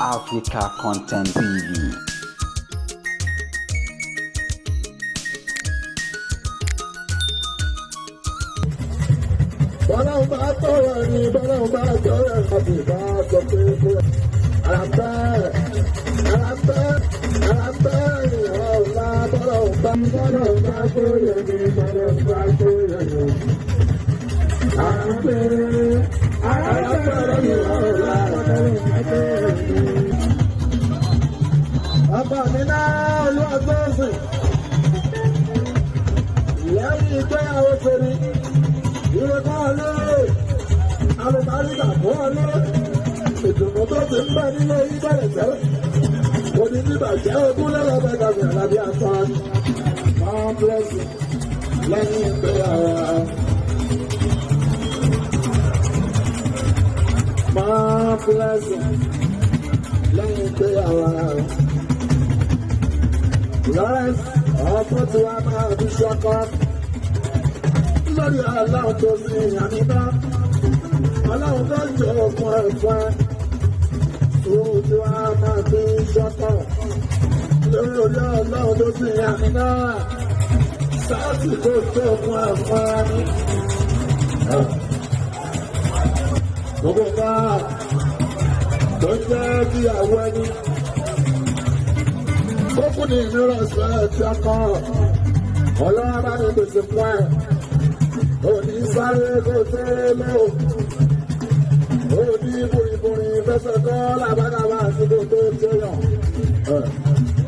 Africa Content TV. Bọ́láhùn bá tọrọ ni bọ́láhùn bá tọrọ àbí bá sọ pé kó àràpẹ́ àràpẹ́ àràpẹ́ ọ̀la bọ́láhùn bá tọrọ ni bọ́láhùn bá tọrọ ni àràpẹ́ àràpẹ́ ọ̀la bọ́láhùn bá tọrọ ni. Bàbá mi náà olúwa tó ń sìn lẹ́yìn ìgbéyàwó torí ìwé kọ́ lóore alùpàríkà kọ́ lóore ìdùnnú tó ti ń bẹ nílé yìí bẹ̀rẹ̀ sẹ́rẹ̀ kò ní ní bàjẹ́ ogún lọ́lọ́bẹ̀ gàmì àlàbí àtàn máa bílẹ̀sì lẹ́yìn ìgbéyàwó. Máa bílẹ̀sì lẹ́yìn ìgbéyàwó. Lawrence ọkọ̀ tí wàá máa fi ṣọkọ lórí aláwọ̀ tó ní àníbá aláwọ̀ tó jọ ọkọ̀ ẹ̀fọ́ sùúrù tí wàá máa fi ṣọkọ lórí orí aláwọ̀ tó ní àníbá sáàtì tó tó ọkọ̀ ẹ̀fọ́ ní. Gbogbo bá tó jẹ́ kí àwọ̀ ẹni ó kún ní ìnira ọ̀sẹ̀ ẹ̀tì ọkọ̀ ọlọ́wọ́ bá ní gbèsè fún ẹ̀ òní sáré kò tẹ́ lọ òní bùrìbùrì fẹsẹ̀ kọ́ làbàdàbà àsìkò tó tẹ̀yàn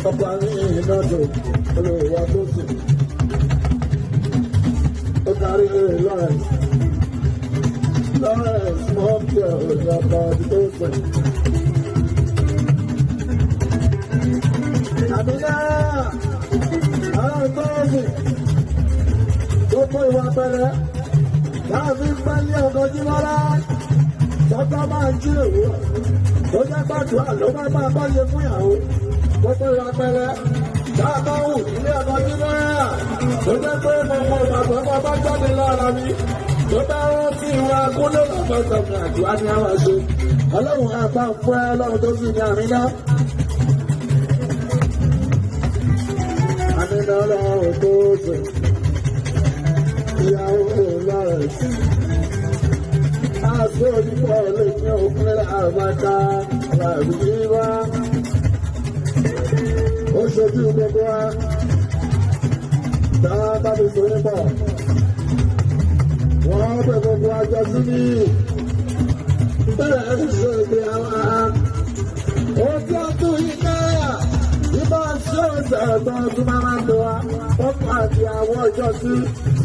ọkọ̀ àmì ìnájọ olùwà tó sì ó kárí Lawrence Lawrence mọ́ọ̀kì òní ọkọ̀ tó sì. Àmìnà àwọn tóòsì gbogbo ìwà pẹ̀lẹ́ láàfin pẹ́lú ọkọ̀ jímọ́lá tọ́tọ́ máa ń jí òwúrọ̀ tó jẹ́ gbàdúrà ló máa máa bá ṣe fún ìyàwó gbogbo ìwà pẹ̀lẹ́ dáàbá wù ilé ọkọ̀ jímọ́lá tó jẹ́ pé gbogbo ìgbàgbọ́ máa bá jáde lára mi tó bá rántí ìwà kúlẹ̀ lọ́gbọ̀n àdúrà ní àwọn àṣẹ ọlọ́run àbá fún ẹ ọlọ́run tó sì ní àmì náà. Àmìnà ọlọ́run tó sè, ìyàwó Lawrence. Aṣọ onípọ̀ lè ní òkúnlẹ̀ àbáta làbí wá. Ó ṣojú gbogbo wa. Dáadáa bí sọ nípọ̀. Wọ́n pè gbogbo àjọ sí ní. Bẹ́ẹ̀ ń ṣe ìgbéyàwó. Ó tí a tún yí náà. Ibà ṣe ẹ̀tọ́ tún máa máa tó wa. Wọ́n pa àti àwọn ọjọ́ sí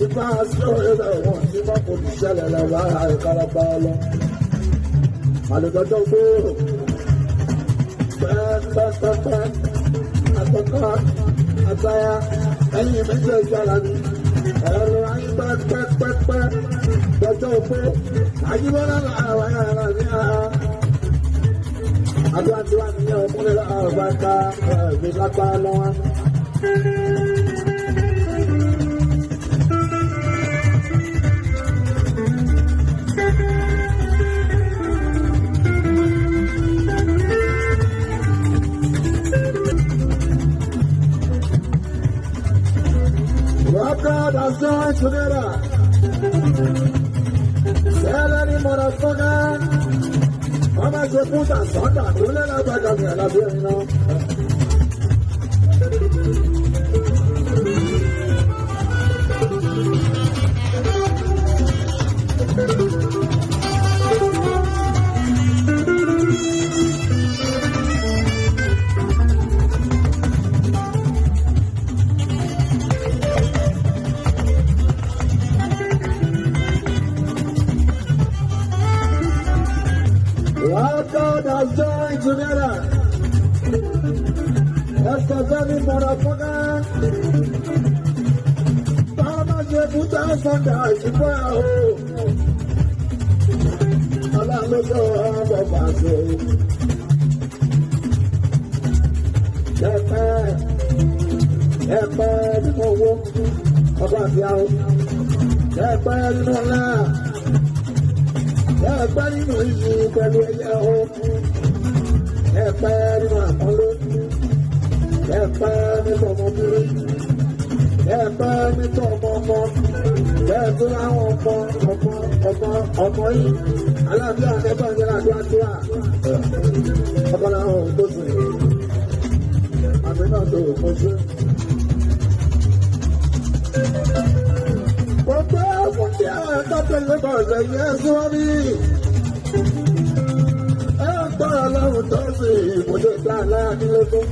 ibà ṣe ẹ̀wọ̀n tí wọ́n kò ní ṣẹlẹ̀ lọ́wọ́ àìkọ́lọ́gbọ́ lọ. Àlùdọ́jọ́ gbòòrò pẹ́ẹ́pẹ́pẹ́pẹ́ àtọ́kọ́ àtayá ẹ̀yìn méjèèjì alábi ẹ̀rọ ayé pẹ́ẹ́pẹ́pẹ́ dọ́jọ́ òpó àyíbọ́lá àwọn ará ní ara àdúrà tí wà ní ọkùnrin àgbàkà ìgbésàpá lọ́wọ́. What God has joined together. Tell any motherfucker. Wọ́n máa ṣe fún tàṣọ́dà tó lẹ́lẹ́gbẹ̀dọ̀ ní àlàbí ẹ̀rín náà. What God has joined together. Let's go very motherfucker. Báwo ṣe fún tàṣọ́dà ìṣùpá o? Ọlọ́lọ́sọ ọmọ pàṣẹ. Ẹ̀pẹ́ ẹ̀pẹ́ nínú owó ọba àti àwọn. Ẹ̀pẹ́ nínú ọlá. Ẹ̀pẹ́ nínú iyì pẹ̀lú ẹyẹ o. Kẹ́ẹ̀pẹ́ nínú àpọ́nlé, kẹ́ẹ̀pẹ́ nínú ọmọbìnrin, kẹ́ẹ̀pẹ́ nínú ọmọ ọmọ, kẹ́ẹ̀tún láwọn ọmọ ọmọ ọmọ ọmọ yìí. Aláàbíà ẹgbẹ́ ìjọba àdúrà tíra. Ọkọ làwọn ohun tó sùn. Àmì náà tó fojú. Gbogbo ẹ̀fún tí àwọn ẹ̀ka tẹ̀lé bọ̀ lẹ́yìn ẹ̀sùn wọn ní. Ẹ ń tọ́ra lọ́rùn tó sì ìbòjú ìta aláàdínlógún.